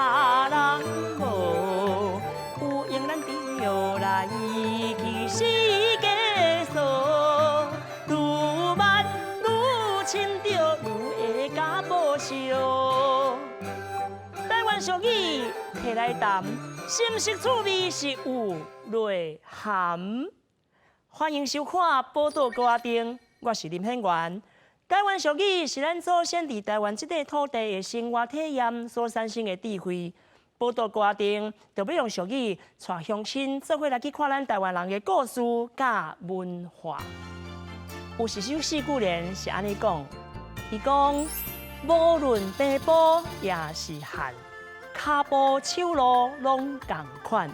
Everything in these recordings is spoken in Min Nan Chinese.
人無，有緣咱著來去世界趖，愈捌愈親著愈會共報惜。台灣俗語提來談，深色趣味是有內涵。歡迎收看《寶島歌仔燈》，我是林顯元。台灣俗語是咱祖先佇台灣這塊土地的生活體驗所產生的智慧。寶島歌仔燈就欲用俗語帶鄉親做伙來去看咱台灣人的故事佮文化。有一首四句聯是按呢講，伊講無論平埔抑是漢，跤步手路攏仝款，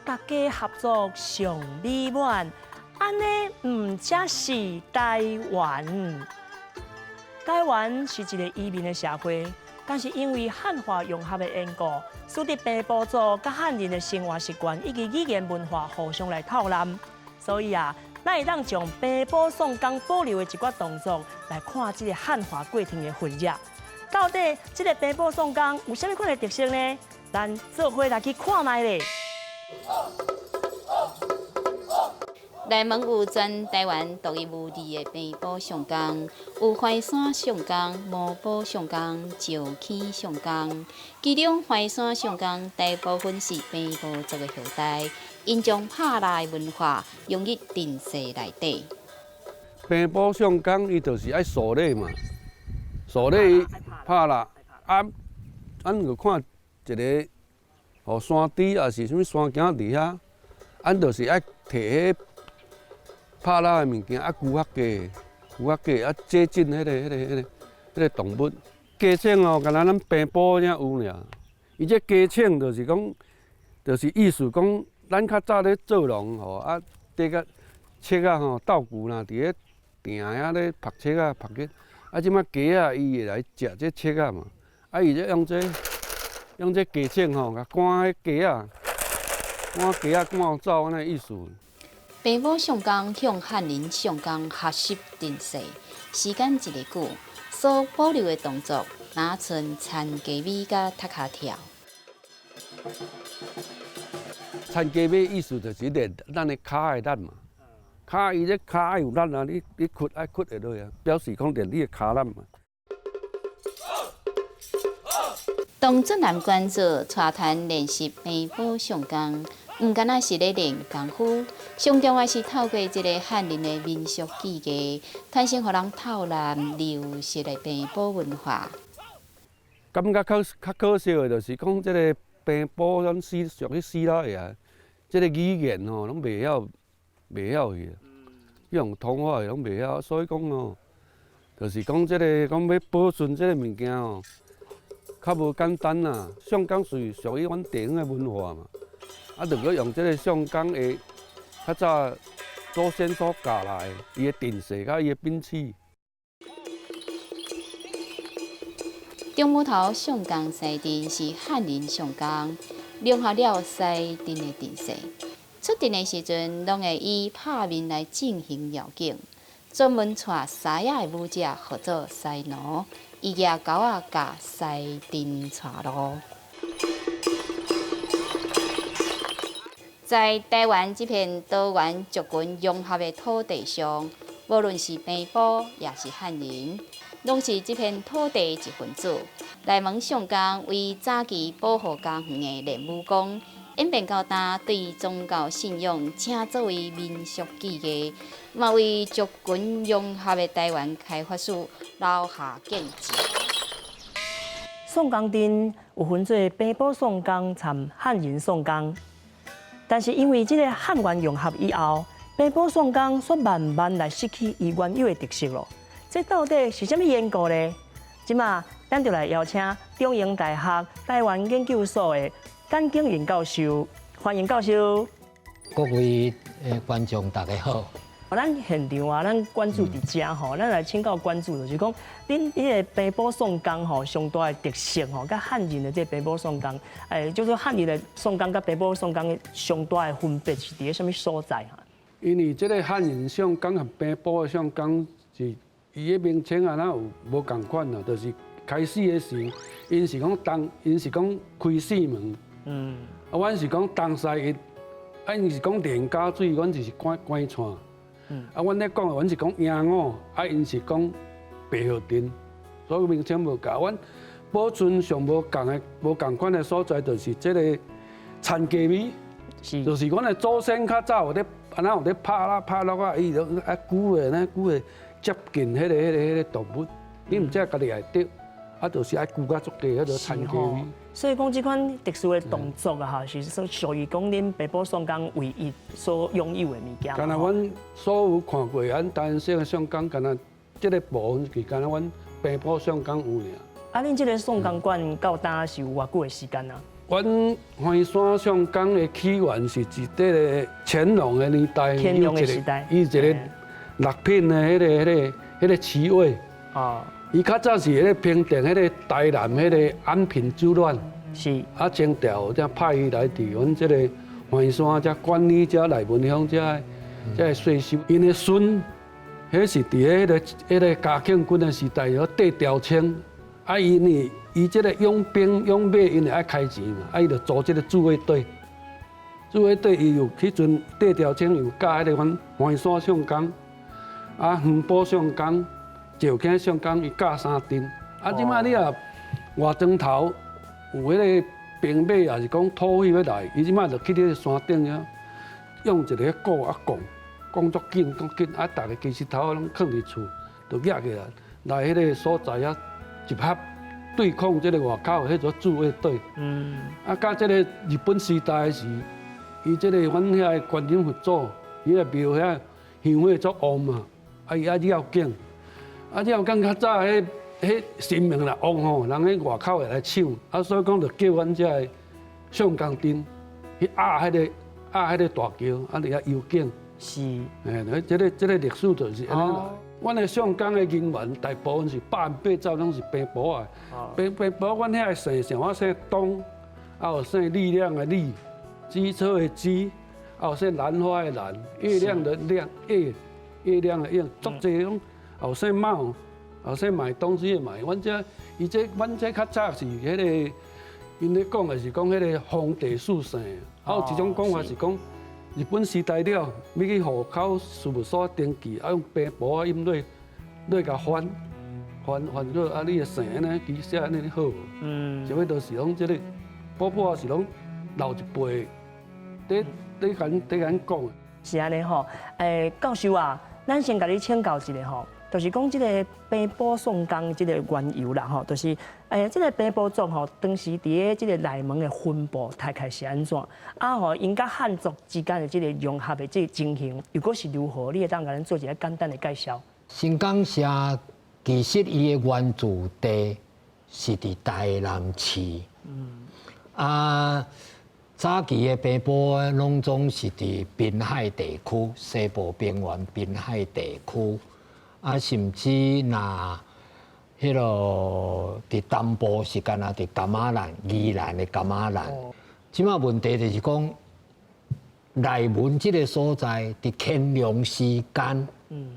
大家合作上美滿，按呢毋才是台灣。台灣是一个移民的社會，但是因為漢華融合的緣故，使得平埔族佮漢人的生活習慣以及語言文化互相來透濫，所以啊，咱會當將平埔送工保留的一寡動作來看這个漢化過程的痕跡。到底這个平埔送工有啥物款的特色呢？咱做伙來去看覓咧。內門有全台灣獨一無二的平埔送工，有淮山送工、毛埔送工、石坑送工。其中淮山送工大部分是平埔族的後代，𪜶將拍獵的文化融入陣勢內底。平埔送工，伊就是愛狩獵嘛，狩獵拍獵啊，咱就看一个予山豬抑是啥物山囝佇遐，咱就是愛提彼拍獵的物件啊，龜較低，龜較低啊，接近彼个動物。雞槍哦，敢若咱平埔才有爾。伊這雞槍就是講，就是意思講，咱較早咧做農吼，啊，綴個粟仔吼，鬥牛啦，佇咧埕遐咧曝粟仔曝去，啊，這擺雞仔伊會來食這粟仔嘛，啊，伊就用這雞槍吼，共趕彼雞仔，趕雞仔趕走按呢意思。平埔送工向漢人送工學習陣勢，時間一个久，所保留的動作，若賰田雞尾佮踢跤跳。田雞尾意思就是練咱的跤的力嘛，跤伊這跤愛有力啊，你屈愛屈會落啊，表示講練你的跤力嘛。當俊男關注帶團練習平埔送工，毋敢若是咧練功夫，上重要是透過這個漢人的民俗技藝，傳承予人透濫流失的平埔文化。感覺較可惜的，就是講這个平埔咱死屬於死老爺，這个語言吼攏袂曉去，用通話的攏袂曉，所以講吼，就是講這个講欲保存這个物件吼，較無簡單啦。送工屬於阮地方的文化嘛，啊，著閣用這个送工的較早祖先所教來的，伊的陣勢佮伊的兵器。中埔頭送工獅陣是漢人送工，融合了獅陣的陣勢。出陣的時陣，攏會以拍面來進行繞境，專門帶獅仔的舞者號做獅奴，伊舉鈎仔共獅陣帶路。在台灣這片多元族群融合的土地上，無論是平埔抑是漢人，攏是這片土地的一份子。內門送工為早期保護家園的練武功，演變到今對宗教信仰正作為民俗技藝，嘛為族群融合的台灣開發史留下見證。送工陣有分做平埔送工參漢人送工，但是因為這个漢元融合以後，平埔送工煞慢慢來失去伊原有的特色咯。這到底是啥物緣故呢？這馬咱就來邀請中興大學台灣研究所的簡景雲教授，歡迎教授。各位觀眾大家好。咱現場啊，咱關注佇遮吼，咱來請教關注，就是講，恁彼个平埔送工吼，上大的特色吼，佮漢人的這个平埔送工，就是漢人的送工佮平埔送工上大的分別是佇咧啥物所在哈？因為這个漢人送工和平埔的送工是伊的名稱啊，哪有無仝款啊？就是較開始的時，𪜶是講東，𪜶是講開四門。啊，阮是講東西一，啊，𪜶是講連家水，阮就是關關串。啊，阮咧講的，阮是講颺五，啊，𪜶是講白河鎮，所以名稱無仝。阮保存上無仝的、無仝款的所在，就是這個田雞尾，就是阮的祖先較早有咧，按怎有咧拍啦拍落啊，伊就啊龜的呢，龜的接近彼個動物，你毋才家己會著，啊，就是愛龜較足低，彼個田雞尾。所以講這款特殊的動作啊，吼，是屬於講恁平埔宋江唯一所擁有的物件。敢若阮所有看過，咱台灣省的宋江，敢若這個部分是敢若阮平埔宋江有爾。啊，恁這個宋江館到今是有偌久的時間啊？阮橫山宋江的起源是佇這個乾隆的年代，乾隆的時代，伊一個六品的彼個旗位。伊較早是彼個平定彼個台南彼個安平之亂，啊，清朝才派伊來佇阮這個橫山遮管理遮內文鄉遮個稅收。𪜶的孫，彼是佇彼個嘉慶君的時代，叫戴朝清。啊，伊呢，伊這個養兵養馬，𪜶會愛開錢嘛，啊，伊就組這個自衛隊。自衛隊伊有彼陣戴朝清有教彼個阮橫山宋江，啊，橫埔宋江。石坑宋江伊教三鎮，啊，這擺你若外庄頭有彼個兵馬，抑是講土匪欲來，伊這擺就去你山頂遐，用一个鼓啊摃，摃足緊，足緊，啊，逐个雞舌頭攏囥佇厝，就舉起來，來彼个所在遐集合，對抗這個外口的彼個自衛隊。啊，到這個日本時代時，伊這個阮遐的觀音佛祖，伊個廟遐香火足旺嘛，啊，伊愛繞境。啊！了講較早彼神明若旺吼，人彼外口會來搶，啊，所以講就叫阮遮的宋江鎮去壓彼個大轎，啊，佇遐遊境。欸，這個歷史就是按呢來。阮的宋江的人員大部分是80%攏是平埔的。平埔，阮遐的姓像我姓東，啊有姓力量的力，機車的機，啊有姓蘭花的蘭，月亮的亮，月亮的月，足濟攏。有姓茂，有姓買東西的買，阮這伊這阮這較早是彼個，𪜶咧講的是講彼個皇帝四姓，啊有一種講法是講日本時代了，欲去戶口事務所登記，啊用平埔仔音咧共翻翻翻做啊你的姓按呢其實按呢好無？啥物都是攏這個，埔埔仔是攏老一輩，咧咧共咧共講。是按呢吼，教授啊，咱先共你請教一下吼。就是講這個平埔宋江這個緣由啦吼，就是這個平埔族吼，當時佇咧這個內門的分布大概是按怎？啊吼，𪜶佮漢族之間的這個融合的這個情形，又閣是如何？你會當共咱做一个簡單的介紹？新港社其實伊的原住地是佇台南市。啊，早期的平埔攏總是佇濱海地區，西部平原濱海地區。啊，甚至若彼个佇東部是敢若佇噶瑪蘭、宜蘭的噶瑪蘭。這擺問題就是講，內門這个所在佇乾隆時間，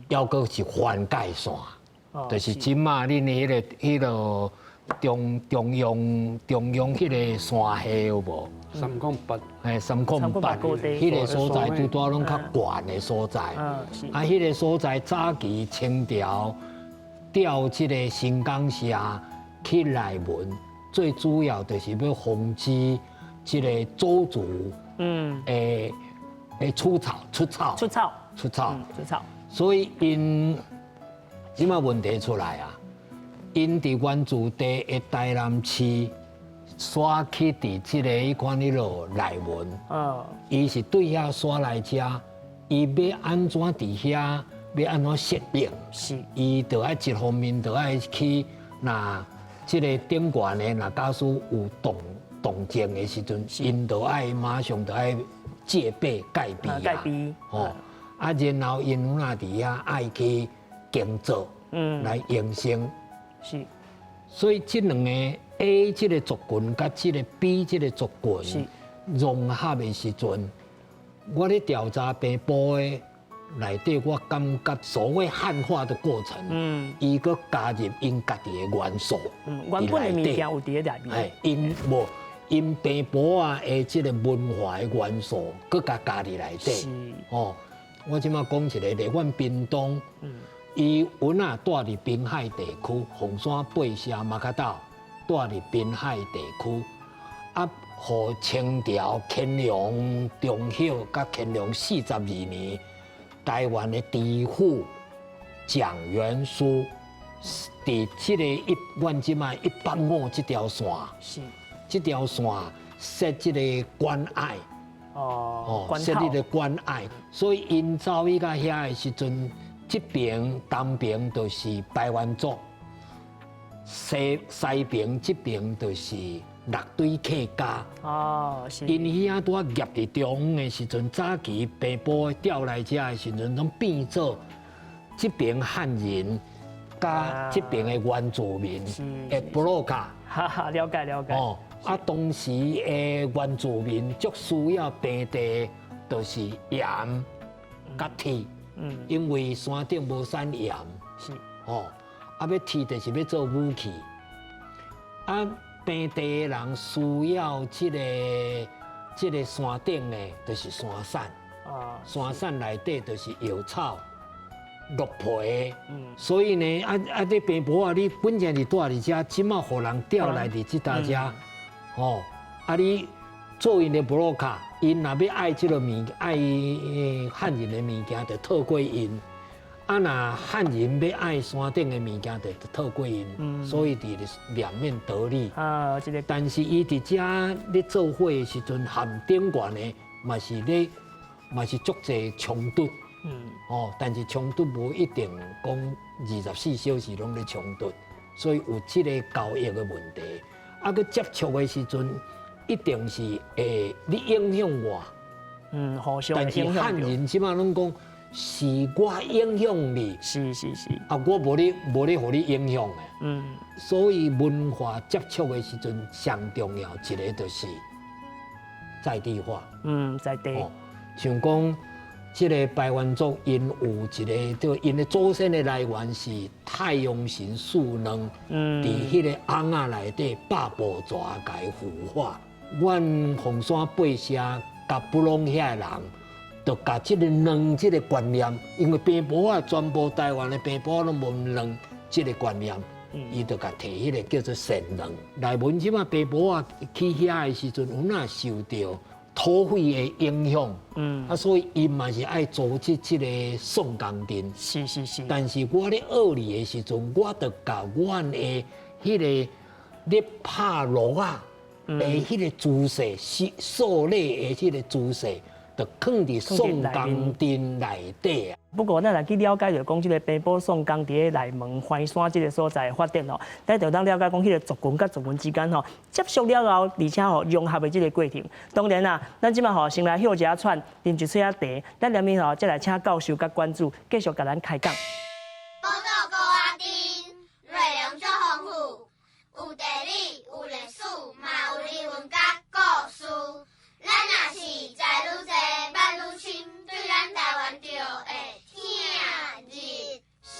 猶閣是分界線，就是這擺恁彼个中央彼个山系有無？308，嘿，308，彼个所在拄拄攏較懸的所在。啊，彼个所在早期清朝調這个新港社去內門，最主要就是欲防止這个走卒，會出草出草出草出草出草。所以𪜶這擺問題出來啊，𪜶佇原住地的台南市。徙去佇這个彼款彼落內門，伊是對遐徙來遮，伊欲按怎佇遐，欲按怎適應？伊就愛一方面就愛去，若這个頂懸的，若假使有動靜的時陣，𪜶就愛馬上就愛戒備戒備啊，戒備，吼，啊，然後𪜶有若佇遐愛去耕作，來營生。所以這兩個 A 這个族群佮這个 B 這个族群融合的時陣，我咧調查平埔的內底我感覺所謂漢化的過程，伊閣加入𪜶家己的元素，原本的物件有佇咧內面，𪜶無𪜶平埔仔的這個文化的元素，閣共加佇內底。哦，我這馬講一個例，阮屏東，伊阮仔住佇濱海地區，鳳山、八社、馬卡島，住佇濱海地區，啊，予清朝乾隆中後佮乾隆42年，台灣的知府蔣元樞，佇這個一阮這馬150這條線，這條線設這個關隘，哦，設這個關隘，所以𪜶走去到遐的時陣，這邊東邊就是排灣族，西邊這邊就是六堆客家。哦，是。𪜶遐拄仔夾佇中央的時陣，早期平埔調來遮的時陣，攏變做這邊漢人佮這邊的原住民的部落卡。哈哈，了解了解。哦，啊，當時的原住民足需要平地，就是鹽佮鐵。因為山頂無產鹽。是。哦，啊，欲鐵就是欲做武器。啊。平地的人需要這個山頂的，就是山產。山產內底就是藥草、鹿皮。所以呢，這平埔仔，你本來是住佇遮，這馬予人調來佇這搭遮，哦，啊，你做𪜶的部落卡，𪜶若欲愛這個物，愛漢人的物件，就透過𪜶。啊，若漢人欲愛山頂的物件，就透過𪜶，所以佇兩面得利。啊，這個。但是伊佇遮咧做伙的時陣，和頂懸的嘛是咧，嘛是足濟衝突。哦，但是衝突無一定講24小時攏咧衝突，所以有這個交易的問題。啊，閣接觸的時陣，一定是會你影響我。互相但是漢人這馬攏講。是我影響你，是是是，啊，我無咧無咧予你影響的，所以文化接觸的時陣，上重要一個就是在地化，在地，像講這個排灣族，𪜶有一個，就𪜶的祖先的來源是太陽神樹卵，佇彼個甕仔內底百步蛇共伊孵化。阮鳳山八社佮布隆遐的人。就共這個卵這個觀念，因為平埔仔全部台灣的平埔仔攏無卵這個觀念，伊就共提彼個叫做神卵。內文這馬平埔仔去遐的時陣，有哪受著土匪的影響，啊，所以伊嘛是愛組織這個宋江陣。是是是。但是我咧學你的時陣，我就共阮的彼個咧拍鑼仔的彼個姿勢，是掃禮的彼個姿勢。就囥佇宋江陣內底啊。不過，咱來去了解著講，這個平埔宋江佇咧內門環山這個所在的發展吼，咱就當了解講，彼個族群佮族群之間吼接觸了後，而且吼融合的這個過程。當然啦，咱這馬吼先來休一下喘，啉一喙仔茶，咱後面吼再來請教授佮館主繼續共咱開講。寶島高仔頂，內容足豐富，有地理，有歷史，嘛有人文佮故事。咱若是知愈濟，捌愈深，對咱台灣就會疼入心。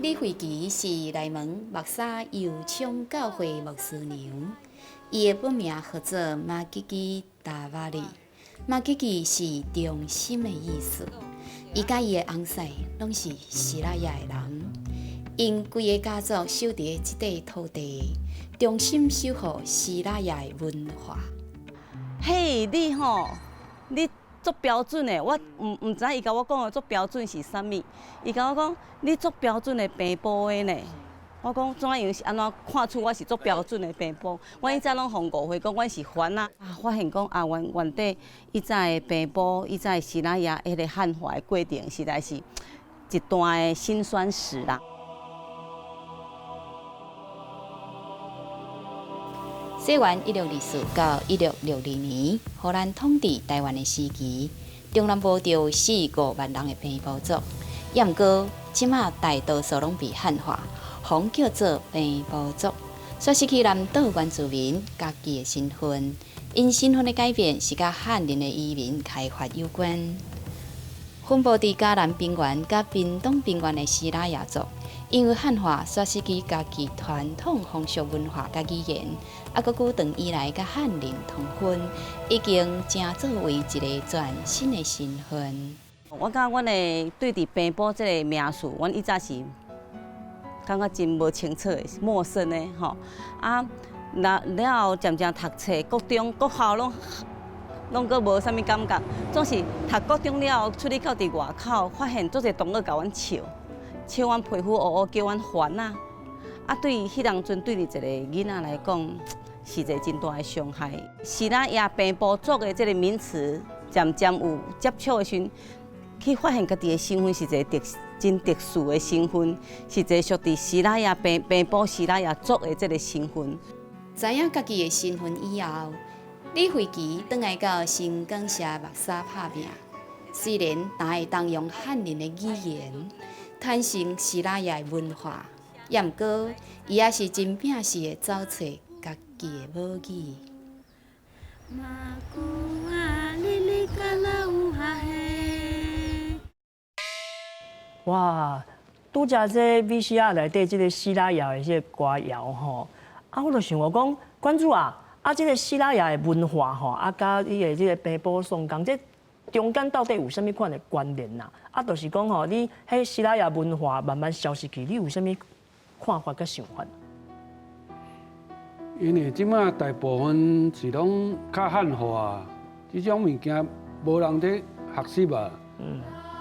李慧琪是內門木沙右昌教會牧師娘，伊的本名號做馬吉吉達瓦里，馬吉吉是忠心的意思。伊佮伊的翁婿攏是西拉雅的人，𪜶規个家族守佇咧這塊土地，忠心守護西拉雅的文化。嘿，你吼，你足標準的，我毋知伊共我講的足標準是啥物。伊共我講，你足標準的平埔的呢。我講怎樣是按怎看出我是足標準的平埔？阮以前攏予誤會講阮是番仔，發現講啊原原底以前的平埔，以前的西拉雅彼個漢化的過程，實在是一段的辛酸史啦。西元1624到1662年，荷蘭統治臺灣的時期，中南部著四五萬人的平埔族，也毋過這馬大多數攏被漢化，予叫做平埔族，煞失去南島原住民家己的身份。𪜶身份的改變是佮漢人的移民開發有關。分布佇嘉南平原佮屏東平原的西拉雅族，因為漢化，煞失去家己傳統風俗文化佮語言，啊，閣久長以來佮漢人通婚，已經成做為一个全新的身份。我感覺阮的對佇平埔這个名詞，阮以前是感覺真無清楚的，陌生的吼。啊，了了後漸漸讀冊，國中、國校攏。攏閣無啥物感覺，總是讀國中了後，出去到佇外口，發現足濟同學共阮笑，笑阮皮膚烏烏，叫阮番仔。啊，對彼當陣對佇一个囡仔來講，是一个真大的傷害。是咱也平埔族的這个名詞，漸漸有接觸的時陣，去發現家己的身份是一个特真特殊的身份，是一个屬佇西拉雅平平埔西拉雅族的這个身份。知影家己的身份以後，李慧琪轉來到新港社目沙拍拚，雖然若會當用漢人的語言，傳承西拉雅的文化，也毋過伊也是真摒死的走揣家己的母語。哇，拄才這 VCR 內底這个西拉雅的這个歌謠吼，啊，我就想講，館主啊。啊，這个西拉雅的文化吼，啊，佮伊的這个平埔宋江，這中間到底有啥物款的關聯呐？啊，就是講吼，你彼西拉雅文化慢慢消失去，你有啥物看法佮想法？因為這馬大部分是攏較漢化，這種物件無人咧學習啊。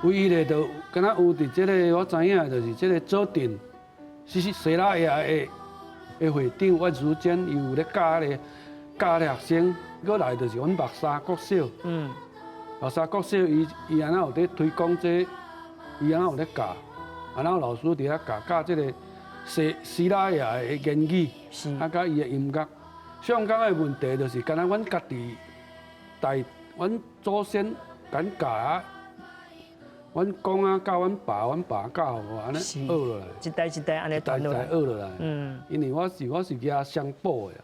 唯一的就敢若有佇這个我知影，就是這个左鎮是西拉雅的的會長阮淑珍，伊有咧教彼个。教咧學生，閣來就是阮木沙國小。木沙國小，伊伊按怎有咧推廣這個，伊按怎有咧教，按怎老師佇遐教教這个西西拉雅的言語，啊，佮伊的音樂。上港的問題就是，敢若阮家己大，阮祖先敢教啊，阮公仔教阮爸，阮爸教予我，按呢學落來，一代一代按呢傳落來，一代一代學落來。因為我是我是舉雙寶的。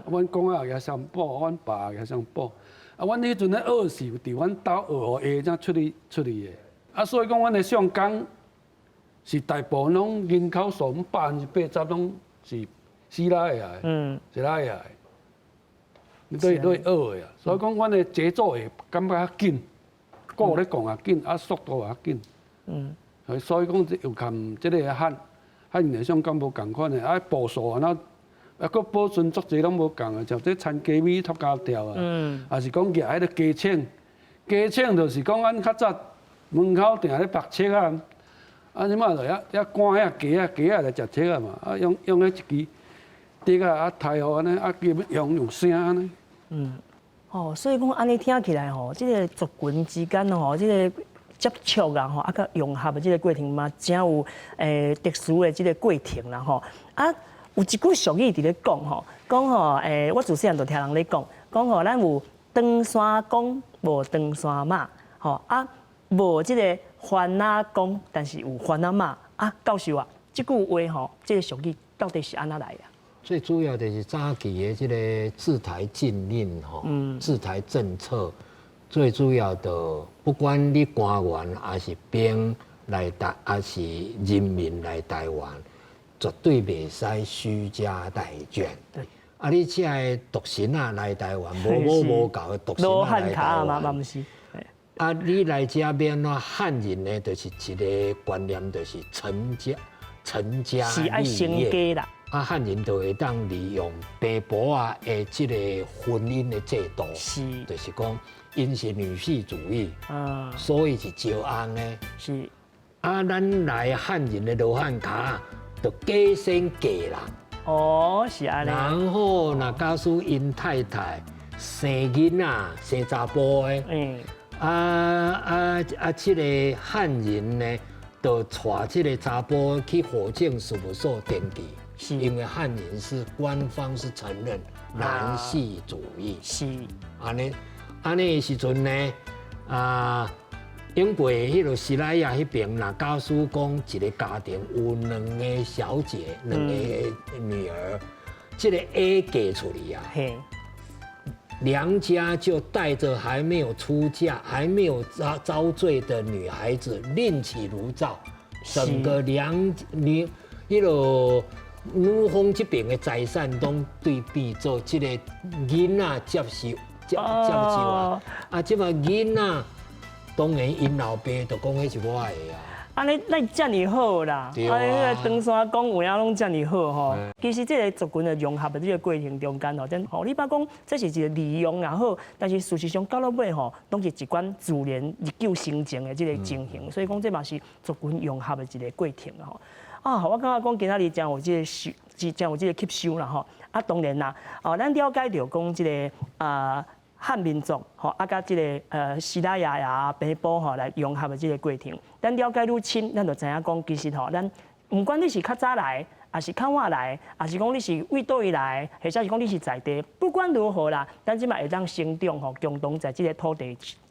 阮公仔也舉雙寶，阮爸也舉雙寶。啊，阮彼陣咧學是佇阮兜學予會才出去出去的。啊，所以講阮的上港是大部分攏人口數80%攏是西拉雅的，西拉雅的，你都會都會學的啊。所以講，阮的節奏會感覺較緊，鼓咧講也緊，啊速度也緊。所以講又含這個漢漢人的上港無仝款的，啊步數按怎？啊，閣保存足濟攏無仝的，像這田雞米托膠條啊，抑是講舉彼个雞銃，雞銃就是講阮較早門口定咧縛粟仔，啊，這馬就遐遐趕遐雞仔雞仔來食粟仔嘛，啊用用彼一支笛仔啊抬予按呢，啊叫用用聲按呢。哦，所以講按呢聽起來吼，這个族群之間吼，這个接觸啊吼，啊佮融合的這个過程嘛，誠有特殊的這个過程啦吼，啊。有一句俗語佇咧講吼，講吼我自細漢就聽人咧講，講吼咱有長山公，無長山媽，吼啊，無這个番仔公，但是有番仔媽。啊，教授啊，這句話吼，這个俗語到底是按怎來的？最主要就是早期的這个治台禁令吼，治台政策，最主要的不管你官員抑是兵來台，抑是人民來台灣。絕對袂使攜家帶眷。啊，你這个獨身仔來台灣，無母無教的獨身仔來台灣。啊，你來這欲按怎漢人呢，就是一个觀念，就是成家成家立業。啊，漢人就會當利用平埔仔的這个婚姻的制度，就是講𪜶是女婿主義，所以是招翁的。啊，咱來漢人的羅漢跤。就假先嫁人。哦，是按呢。然後若假使𪜶太太生囡仔、生查埔的，啊啊啊！這個漢人呢，就帶這個查埔去戶政事務所登記，因為漢人是官方是承認男系主義。按呢按呢的時陣呢，啊，英國彼个西拉雅彼邊，若假使講一個家庭有兩個小姐、兩個女兒，這個 A 嫁出去啊，娘家就帶着還沒有出嫁、還沒有遭遭罪的女孩子另起爐灶，整個娘女彼个女方這邊的財產攏對變做這個囡仔接受接接受啊，啊，這擺囡仔當然𪜶老爸就講彼是我的啊。按呢，咱遮爾好啦，啊，彼个長山講有影攏遮爾好吼。其實這個族群的融合的這個過程中間吼，真吼，你捌講這是一個利用也好，但是事實上到落尾吼，攏是一款自然日久生情的這個情形，所以講這嘛是族群融合的一個過程吼。啊，我感覺講今仔日真有這個收，真有這個吸收啦吼。啊，當然啦，哦，咱了解著講這個啊，漢民族吼，啊，佮這個西拉雅呀、平埔吼來融合的這個過程，咱了解愈深，咱就知影講，其實吼，咱毋管你是較早來，抑是較晚來，抑是講你是為佗位來，或者是講你是在地，不管如何啦，咱這馬會當成長吼，共同在這個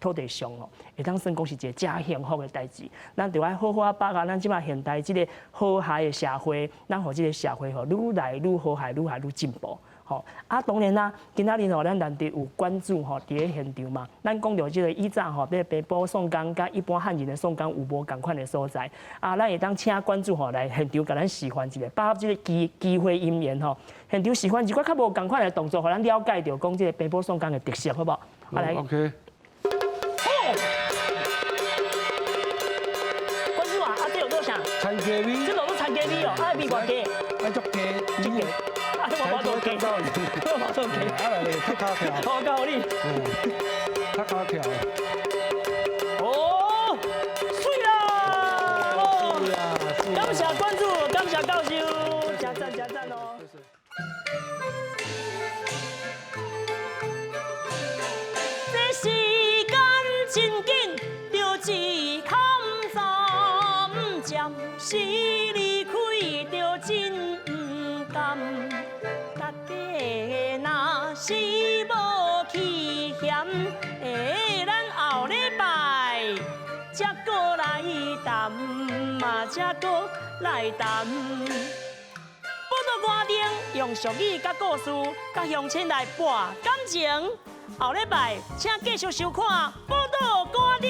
土地上吼，會當算講是一個誠幸福的代誌。咱就愛好好仔把握咱這馬現代這個和諧的社會，咱予這個社會吼愈來愈和諧，愈來愈進步。吼啊，當然啦，今仔日吼，咱難得有關注吼，佇咧現場嘛。咱講著這個以早吼，這個平埔宋江佮一般漢人的宋江有無仝款的所在啊，咱會當請關注吼來現場共咱示範一下，把握這個機會因緣吼，現場示範一寡較無仝款的動作，予咱了解著講這個平埔宋江的特色，好無？啊來。 OK。好。關注啊，啊，這有做啥？田雞米。這做田雞米哦，啊，味偌低？愛足低，足低。啊，我無做低，我無做低。啊來，踢跤跳。好，交予你。嗯，踢跤跳。哦，媠啦！感謝關注，感謝教授，誠讚誠讚哦。這時間真緊，著一坎三暫時離開，著真毋甘。大家若是無去嫌，咱後禮拜才閣來談嘛，才閣來談。報道歌頂用俗語佮故事，佮鄉親來搏感情。後禮拜請繼續收看《報道歌頂》。